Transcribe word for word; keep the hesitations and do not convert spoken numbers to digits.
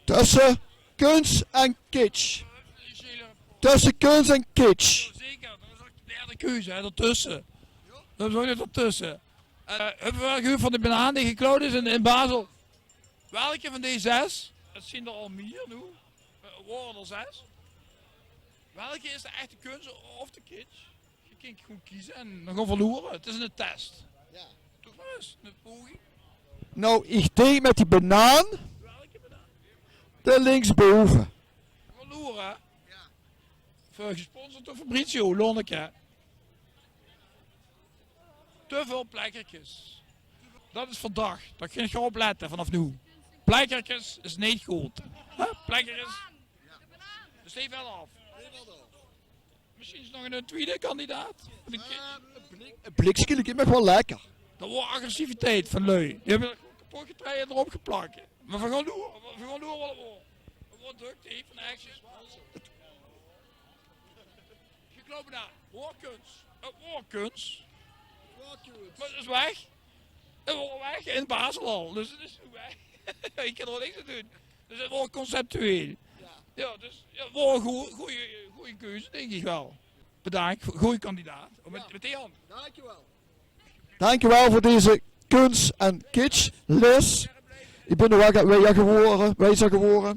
Tösse kuns en kitsch. Tösse kuns en kitsch. Zeker, dat is ouch de derde keuze, hè, d'rtösse. Dat is ouch nog d'rtösse. Eh, höbbe v'r waal gehuurd van de banaan die geklaud is in, in Basel? Welke van die zes? 't Zien d'r al mieër noe. Eh, waore d'r zes? Welke is de echte kuns of de kitsch? Geer kint gewoen keze en dan gewoen verloere. 't Is 'ne test. Jao. Toch mer ins, 'n poging. Noe, ich dink mit die banaan. Welke banaan? De linksbove. Verloere, hè? Jao. Veur, gesponsord door Fabrizio, Lonneke. Te väöl plekkerkes. Dat is verdach. Dao gaon ich gaw op lètte vanaaf noe. Plekkerkes is neet good. Hè? Plekkerkes. Dus die vèlt aaf. Mesjiens nog 'ne twiede kandidaat. Veur de ki- Eh, 'n blik-, 'n blikske liek mich waal lekker. Dat waor agressiviteit van lui. Die höbbe dat gewoon kepot getreje en d'rop geplak. Mer v'r gaon loere, v'r gaon loere wat 't waor. 't Waor duct tape van Action. Geklaud banaan. Waor kuns. 't Waor kuns. Mer 't is weg. 't Waor weg in Basel al. Dus 't is noe weg. Ich kin d'r ouch niks aan doon. Dus 't waor conceptueel. Jao, dus jao, 't waor 'n goe-, goeie, goeie keuze, dink ich waal. Bedank, goeie kandidaat. Mit, mit die hand. Dankjewel veur deze kuns en kitsch les. Ich bin d'r waal wijer gewore, wijer gewore.